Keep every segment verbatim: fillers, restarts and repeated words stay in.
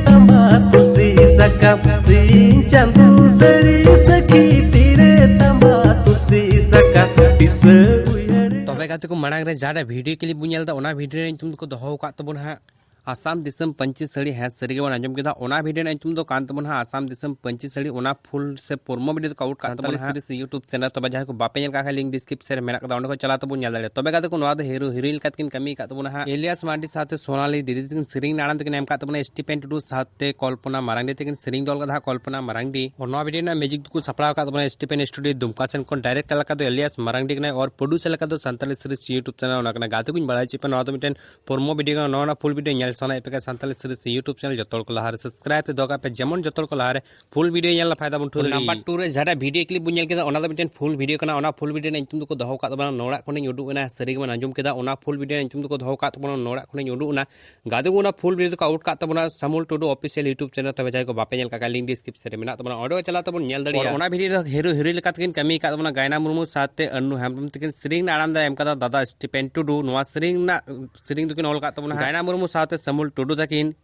ᱛᱟᱢᱵᱟ ᱛᱩᱞᱥᱤ ᱥᱟᱠᱟᱢ, ᱥᱤᱧ ᱪᱟᱸᱫᱚ ᱥᱟᱹᱲᱤ ᱥᱟᱹᱠᱷᱤ ᱛᱤᱨᱮ ᱛᱟᱢᱵᱟ ᱛᱩᱞᱥᱤ ᱥᱟᱠᱟᱢ, ᱫᱤᱥᱟᱹ ᱩᱭᱦᱟᱹᱨ᱾ ᱛᱚᱵᱮ ᱜᱟᱛᱮ ᱠᱚ, ᱢᱟᱲᱟᱝ ᱨᱮ ᱡᱟᱦᱟᱸᱴᱟᱜ ᱵᱷᱤᱰᱤᱭᱳ ᱠᱞᱤᱯ ᱵᱚᱱ ᱧᱮᱞ ᱮᱫᱟ, ᱚᱱᱟ ᱵᱷᱤᱰᱤᱭᱳ ᱨᱮ ᱧᱩᱛᱩᱢ ᱫᱚᱠᱚ ᱫᱚᱦᱚ ᱟᱠᱟᱫ ᱛᱟᱵᱚᱱᱟ ᱦᱟᱸᱜ ᱟᱥᱟᱢ ᱫᱤᱥᱚᱢ ᱯᱟᱹᱧᱪᱤ ᱥᱟᱹᱲᱤ᱾ ᱦᱮᱸ, ᱥᱟᱹᱨᱤ ᱜᱮᱵᱚᱱ ᱟᱸᱡᱚᱢ ᱠᱮᱫᱟ, ᱚᱱᱟ ᱵᱷᱤᱰᱤᱭᱳ ᱨᱮᱱᱟᱜ ᱧᱩᱛᱩᱢ ᱫᱚ ᱠᱟᱱ ᱛᱟᱵᱚᱱᱟ ᱦᱟᱸᱜ ᱟᱥᱟᱢ ᱫᱤᱥᱚᱢ ᱯᱟᱹᱧᱪᱤ ᱥᱟᱹᱲᱤ᱾ ᱚᱱᱟ ᱯᱷᱩᱞ ᱥᱮ ᱯᱨᱳᱢᱳ ᱵᱷᱤᱰᱤᱭᱳ ᱫᱚᱠᱚ ᱟᱣᱩᱴ ᱠᱟᱱ ᱛᱟᱵᱚᱱᱟ ᱥᱟᱱᱛᱟᱞᱤ ᱦᱟᱸᱜ ᱥᱤᱨᱤᱡᱽ YouTube ᱪᱮᱱᱮᱞ᱾ ᱛᱚᱵᱮ ᱡᱟᱦᱟᱸᱭ ᱠᱚ ᱵᱟᱯᱮ ᱧᱮᱞ ᱠᱟᱜ ᱠᱷᱟᱱ, ᱞᱤᱝᱠ ᱰᱤᱥᱠᱨᱤᱯᱥᱚᱱ ᱨᱮ ᱢᱮᱱᱟᱜ ᱠᱟᱫᱟ, ᱚᱸᱰᱮ ᱠᱷᱚᱱ ᱪᱟᱞᱟᱣ ᱛᱟᱵᱚᱱ ᱧᱮᱞ ᱫᱟᱲᱮᱭᱟᱜᱼᱟ᱾ ᱛᱚᱵᱮ ᱜᱟᱛᱮ ᱠᱚ, ᱱᱚᱣᱟ ᱫᱚ ᱦᱤᱨᱳ ᱦᱤᱨᱳᱭᱤᱱ ᱞᱮᱠᱟᱛᱮ ᱠᱤᱱ ᱠᱟᱹᱢᱤ ᱟᱠᱟᱫ ᱛᱟᱵᱚᱱᱟ ᱦᱟᱸᱜ ᱮᱞᱤᱭᱟᱥ ᱢᱟᱨᱰᱤ ᱥᱟᱶᱛᱮ ᱥᱳᱱᱟᱞᱤ ᱫᱤᱫᱤ ᱛᱟᱹᱠᱤᱱ ᱥᱮᱨᱮᱧ ᱨᱮᱱᱟᱜ ᱟᱲᱟᱝ ᱛᱮᱠᱤᱱ ᱮᱢ ᱟᱠᱟᱫ ᱛᱟᱵᱚᱱᱟ ᱮᱥ ᱴᱤ ᱯᱮᱱ ᱴᱩᱰᱩ ᱥᱟᱶᱛᱮ ᱠᱚᱞᱯᱚᱱᱟ ᱢᱟᱨᱟᱝᱰᱤ ᱛᱟᱹᱠᱤᱱ᱾ ᱥᱮᱨᱮᱧ ᱫᱚ ᱚᱞ ᱠᱟᱫᱟ ᱦᱟᱸᱜ ᱠᱚᱞᱯᱚᱱᱟ ᱢᱟᱨᱟᱝᱰᱤ᱾ ᱟᱨ ᱱᱚᱣᱟ ᱵᱷᱤᱰᱤᱭᱳ ᱨᱮᱱᱟᱜ ᱢᱤᱭᱩᱡᱤᱠ ᱫᱚᱠᱚ ᱥᱟᱯᱲᱟᱣ ᱟᱠᱟᱫ ᱛᱟᱵᱚᱱᱟ ᱮᱥ ᱴᱤ ᱯᱮᱱ ᱥᱴᱩᱰᱤᱭᱳ ᱫᱩᱢᱠᱟ ᱥᱮᱱ ᱠᱷᱚᱱ᱾ ᱰᱟᱭᱨᱮᱠᱴᱟᱨ ᱞᱮᱠᱟ ᱫᱚ ᱮᱞᱤᱭᱟᱥ ᱢᱟᱨᱟᱝᱰᱤ ᱠᱟᱱᱟᱭ, ᱟᱨ ᱯᱨᱚᱰᱭᱩᱥᱟᱨ ᱞᱮᱠᱟ ᱫᱚ ᱥᱟᱱᱛᱟᱞᱤ ᱥᱤᱨᱤᱡᱽ YouTube ᱪᱮᱱᱮᱞ ᱚᱱᱟ ᱠᱟᱱᱟ᱾ ᱜᱟᱛᱮ ᱠᱚᱧ ᱵᱟᱲᱟᱭ ᱦᱚᱪᱚᱭᱮᱫ ᱯᱮ, ᱱᱚᱣᱟ ᱫᱚ ᱢᱤᱫᱴᱮᱱ ᱯᱨᱳᱢᱳ ᱵᱷᱤᱰᱤᱭᱳ ᱠᱟᱱᱟ᱾ ᱱᱚᱣᱟ ᱨᱮᱱᱟᱜ ᱯᱷᱩᱞ ᱵᱷᱤᱰᱤᱭᱳ ᱧᱮᱞ ᱥᱟᱱᱟᱭᱮᱫ ᱯᱮ ᱠᱷᱟᱱ, ᱥᱟᱱᱛᱟᱞᱤ ᱥᱤᱨᱤᱡᱽ YouTube ᱪᱮᱱᱮᱞ ᱡᱚᱛᱚ ᱦᱚᱲ ᱠᱚ ᱞᱟᱦᱟᱨᱮ ᱥᱟᱵᱥᱠᱨᱟᱭᱤᱵ ᱛᱮ ᱫᱚᱦᱚ ᱠᱟᱜ ᱯᱮ, ᱡᱮᱢᱚᱱ ᱡᱚᱛᱚ ᱦᱚᱲ ᱠᱚ ᱞᱟᱦᱟᱨᱮ ᱯᱷᱩᱞ ᱵᱷᱤᱰᱤᱭᱳ ᱧᱮᱞ ᱨᱮᱱᱟᱜ ᱯᱷᱟᱭᱫᱟ ᱵᱚᱱ ᱴᱷᱩ ᱫᱟᱲᱮᱭᱟᱜ᱾ ᱱᱟᱢᱵᱟᱨ ᱴᱩ ᱨᱮ ᱡᱟᱦᱟᱸᱴᱟᱜ ᱵᱷᱤᱰᱤᱭᱳ ᱠᱞᱤᱯ ᱵᱚᱱ ᱧᱮᱞ ᱠᱮᱫᱟ, ᱚᱱᱟ ᱫᱚ ᱢᱤᱫᱴᱮᱱ ᱯᱷᱩᱞ ᱵᱷᱤᱰᱤᱭᱳ ᱠᱟᱱᱟ᱾ ᱚᱱᱟ ᱯᱷᱩᱞ ᱵᱷᱤᱰᱤᱭᱳ ᱨᱮᱱᱟᱜ ᱧᱩᱛᱩᱢ ᱫᱚᱠᱚ ᱫᱚᱦᱚ ᱟᱠᱟᱫ ᱛᱟᱵᱚᱱᱟ ᱱᱚᱲᱟᱜ ᱠᱷᱚᱱᱤᱧ ᱩᱰᱩᱠ ᱮᱱᱟ᱾ ᱥᱟᱹᱨᱤ ᱜᱮᱵᱚᱱ ᱟᱸᱡᱚᱢ ᱠᱮᱫᱟ, ᱚᱱᱟ ᱯᱷᱩᱞ ᱵᱷᱤᱰᱤᱭᱳ ᱨᱮᱱᱟᱜ ᱧᱩᱛᱩᱢ ᱫᱚᱠᱚ ᱫᱚᱦᱚ ᱟᱠᱟᱫ ᱛᱟᱵᱚᱱᱟ ᱱᱚᱲᱟᱜ ᱠᱷᱚᱱᱤᱧ ᱩᱰᱩᱠ ᱮᱱᱟ᱾ ᱜᱟᱛᱮ ᱠᱚ, ᱚᱱᱟ ᱯᱷᱩᱞ ᱵᱷᱤᱰᱤᱭᱳ ᱫᱚᱠᱚ ᱟᱣᱩᱴ ᱠᱟᱜ ᱛᱟᱵᱚᱱᱟ ᱥᱟᱢᱩᱞ ᱴᱩᱰᱩ ᱚᱯᱷᱤᱥᱤᱭᱟᱞ YouTube ᱪᱮᱱᱮᱞ᱾ ᱛᱚᱵᱮ ᱡᱟᱦᱟᱸᱭ ᱠᱚ ᱵᱟᱯᱮ ᱧᱮᱞ ᱠᱟᱜ ᱠᱷᱟᱱ, ᱞᱤᱝᱠ ᱰᱤᱥᱠᱨᱤᱯᱥᱚᱱ ᱨᱮ ᱢᱮᱱᱟᱜ ᱛᱟᱵᱚᱱᱟ, ᱚᱸᱰᱮ ᱠᱷᱚᱱ ᱪᱟᱞᱟᱣ ᱛᱟᱵᱚᱱ ᱧᱮᱞ ᱫᱟᱲᱮᱭᱟᱜᱼᱟ᱾ ᱟᱨ ᱚᱱᱟ ᱵᱷᱤᱰᱤᱭᱳ ᱨᱮᱫᱚ ᱦᱤᱨᱳ ᱦᱤᱨᱳᱭᱤᱱ ᱞᱮᱠᱟ ᱛᱮᱠᱤᱱ ᱠᱟᱹᱢᱤ ᱟᱠᱟᱫ ᱛᱟᱵᱚᱱᱟ ᱜᱟᱭᱱᱟ ᱢᱩᱨᱢᱩ ᱥᱟᱶᱛᱮ ᱟᱱᱱᱩ ᱦᱮᱢᱵᱨᱚᱢ ᱛᱟᱹᱠᱤᱱ᱾ ᱥᱮᱨᱮᱧ ᱨᱮᱱᱟᱜ ᱟᱲᱟᱝ ᱫᱚ ᱮᱢ ᱠᱟᱫᱟ ᱫᱟᱫᱟ ᱥᱴᱤᱯᱮᱱ ᱴᱩᱰᱩ᱾ ᱱᱚᱣᱟ ᱥᱮᱨᱮᱧ ᱨᱮᱱᱟᱜ ᱥᱮᱨᱮᱧ ᱫᱚᱠᱤᱱ ᱚᱞ ᱟᱠᱟᱫ ᱛᱟᱵᱚᱱᱟ ᱜᱟᱭᱱᱟ ᱢᱩᱨᱢᱩ ᱥᱟᱶᱛᱮ ᱥᱟᱢᱩᱞ ᱴᱩᱰᱩ ᱛᱟᱹᱠᱤᱱ᱾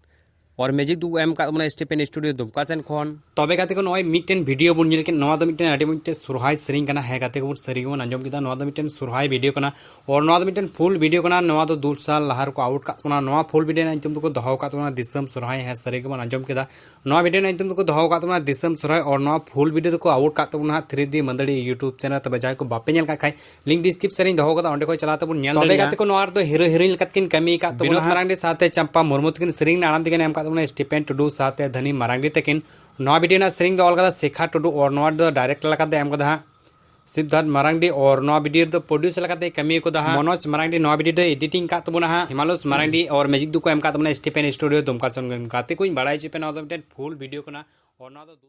ᱟᱨ ᱢᱤᱭᱩᱡᱤᱠ ᱫᱚ ᱮᱢ ᱟᱠᱟᱫ ᱛᱟᱵᱚᱱᱟ ᱮᱥ ᱴᱤ ᱯᱮᱱ ᱥᱴᱩᱰᱤᱭᱳ ᱫᱩᱢᱠᱟ ᱥᱮᱱ ᱠᱷᱚᱱ᱾ ᱛᱚᱵᱮ ᱜᱟᱛᱮ ᱠᱚ, ᱱᱚᱜᱼᱚᱭ ᱢᱤᱫᱴᱮᱱ ᱵᱷᱤᱰᱤᱭᱳ ᱵᱚᱱ ᱧᱮᱞ ᱠᱮᱫ, ᱱᱚᱣᱟ ᱫᱚ ᱢᱤᱫᱴᱮᱱ ᱟᱹᱰᱤ ᱢᱚᱡᱽ ᱢᱤᱫᱴᱮᱱ ᱥᱚᱨᱦᱟᱭ ᱥᱮᱨᱮᱧ ᱠᱟᱱᱟ᱾ ᱦᱮᱸ ᱜᱟᱛᱮ ᱠᱚ, ᱥᱟᱹᱨᱤ ᱜᱮᱵᱚᱱ ᱟᱸᱡᱚᱢ ᱠᱮᱫᱟ, ᱱᱚᱣᱟ ᱫᱚ ᱢᱤᱫᱴᱮᱱ ᱥᱚᱨᱦᱟᱭ ᱵᱷᱤᱰᱤᱭᱳ ᱠᱟᱱᱟ᱾ ᱟᱨ ᱱᱚᱣᱟ ᱫᱚ ᱢᱤᱫᱴᱮᱱ ᱯᱷᱩᱞ ᱵᱷᱤᱰᱤᱭᱳ ᱠᱟᱱᱟ᱾ ᱱᱚᱣᱟ ᱫᱚ ᱫᱩ ᱥᱟᱞ ᱞᱟᱦᱟ ᱨᱮᱠᱚ ᱟᱣᱩᱴ ᱠᱟᱜ ᱛᱟᱵᱚᱱᱟ᱾ ᱱᱚᱣᱟ ᱯᱷᱩᱞ ᱵᱷᱤᱰᱤᱭᱳ ᱨᱮᱱᱟᱜ ᱧᱩᱛᱩᱢ ᱫᱚᱠᱚ ᱫᱚᱦᱚ ᱟᱠᱟᱫ ᱛᱟᱵᱚᱱᱟ ᱫᱤᱥᱚᱢ ᱥᱚᱨᱦᱟᱭ᱾ ᱦᱮᱸ, ᱥᱟᱹᱨᱤ ᱜᱮᱵᱚᱱ ᱟᱸᱡᱚᱢ ᱠᱮᱫᱟ, ᱱᱚᱣᱟ ᱵᱷᱤᱰᱤᱭᱳ ᱨᱮᱱᱟᱜ ᱧᱩᱛᱩᱢ ᱫᱚᱠᱚ ᱫᱚᱦᱚ ᱟᱠᱟᱫ ᱛᱟᱵᱚᱱᱟ ᱫᱤᱥᱚᱢ ᱥᱚᱨᱦᱟᱭ᱾ ᱟᱨ ᱱᱚᱣᱟ ᱯᱷᱩᱞ ᱵᱷᱤᱰᱤᱭᱳ ᱫᱚᱠᱚ ᱟᱣᱩᱴ ᱠᱟᱜ ᱛᱟᱵᱚᱱᱟ ᱦᱟᱸᱜ ᱛᱷᱨᱤ ᱰᱤ ᱢᱟᱹᱫᱟᱹᱲᱤ YouTube ᱪᱮᱱᱮᱞ᱾ ᱛᱚᱵᱮ ᱡᱟᱦᱟᱸᱭ ᱠᱚ ᱵᱟᱯᱮ ᱧᱮᱞ ᱠᱟᱜ ᱠᱷᱟᱡ, ᱞᱤᱝᱠ ᱰᱤᱥᱠᱨᱤᱯᱥᱚᱱ ᱨᱤᱧ ᱫᱚᱦᱚ ᱠᱟᱫᱟ, ᱚᱸᱰᱮ ᱠᱷᱚᱱ ᱪᱟᱞᱟᱣ ᱛᱮᱵᱚᱱ ᱧᱮᱞ ᱛᱚᱵᱮ ᱫᱟᱲᱮᱭᱟᱜᱼᱟ᱾ ᱜᱟᱛᱮ ᱠᱚ, ᱱᱚᱣᱟ ᱨᱮᱫᱚ ᱦᱤᱨᱳ ᱦᱤᱨᱳᱭᱤᱱ ᱞᱮᱠᱟᱛᱮ ᱠᱤᱱ ᱠᱟᱹᱢᱤ ᱟᱠᱟᱫ ᱛᱟᱵᱚᱱᱟ ᱵᱤᱱᱳᱫ ᱦᱟᱸᱜ ᱢᱟᱨᱟᱝᱰᱤ ᱥᱟᱶᱛᱮ ᱪᱟᱢᱯᱟ ᱢᱩᱨᱢᱩ ᱛᱟᱹᱠᱤᱱ᱾ ᱥᱮᱨᱮᱧ ᱨᱮᱱᱟᱜ ᱟᱲᱟᱝ ᱛᱮᱠᱤᱱ ᱮᱢ ᱟᱠᱟᱫ ᱛᱟᱵᱚᱱᱟ ᱮᱥ ᱴᱤ ᱯᱮᱱ ᱴᱩᱰᱩ ᱥᱟᱶᱛᱮ ᱫᱷᱟᱹᱱᱤ ᱢᱟᱨᱟᱝᱰᱤ ᱛᱟᱹᱠᱤᱱ᱾ ᱱᱚᱣᱟ ᱵᱷᱤᱰᱤᱭᱳ ᱨᱮᱱᱟᱜ ᱥᱮᱨᱮᱧ ᱫᱚ ᱚᱞ ᱠᱟᱫᱟ ᱥᱮᱠᱷᱟ ᱴᱩᱰᱩ, ᱟᱨ ᱱᱚᱣᱟ ᱫᱚ ᱰᱟᱭᱨᱮᱠᱴ ᱞᱮᱠᱟᱛᱮ ᱮᱢ ᱠᱟᱫᱟ ᱦᱟᱸᱜ ᱥᱤᱫᱽᱫᱷᱟᱨᱛᱷ ᱢᱟᱨᱟᱝᱰᱤ, ᱟᱨ ᱱᱚᱣᱟ ᱵᱷᱤᱰᱤᱭᱳ ᱨᱮᱫᱚ ᱯᱨᱚᱰᱭᱩᱥᱟᱨ ᱞᱮᱠᱟᱛᱮ ᱠᱟᱹᱢᱤ ᱟᱠᱟᱫᱟ ᱦᱟᱸᱜ ᱢᱚᱱᱳᱡᱽ ᱢᱟᱨᱟᱝᱰᱤ᱾ ᱱᱚᱣᱟ ᱵᱷᱤᱰᱤᱭᱳ ᱫᱚ ᱮᱰᱤᱴᱤᱝ ᱟᱠᱟᱫ ᱛᱟᱵᱚᱱᱟ ᱦᱟᱸᱜ ᱦᱤᱢᱟᱞᱚᱥ ᱢᱟᱨᱟᱝᱰᱤ, ᱟᱨ ᱢᱤᱭᱩᱡᱤᱠ ᱫᱚᱠᱚ ᱮᱢ ᱟᱠᱟᱫ ᱛᱟᱵᱚᱱᱟ ᱮᱥ ᱴᱤ ᱯᱮᱱ ᱥᱴᱩᱰᱤᱭᱳ ᱫᱩᱢᱠᱟ ᱥᱮᱱ᱾ ᱜᱟᱛᱮ ᱠᱚᱧ ᱵᱟᱲᱟᱭ ᱦᱚᱪᱚᱭᱮᱫ ᱯᱮ, ᱱᱚᱣᱟ ᱫᱚ ᱢᱤᱫᱴᱮᱱ ᱯᱷᱩᱞ ᱵᱷᱤᱰᱤᱭᱳ ᱠᱟᱱᱟ᱾ ᱟᱨ ᱱᱚᱣᱟ ᱫᱚ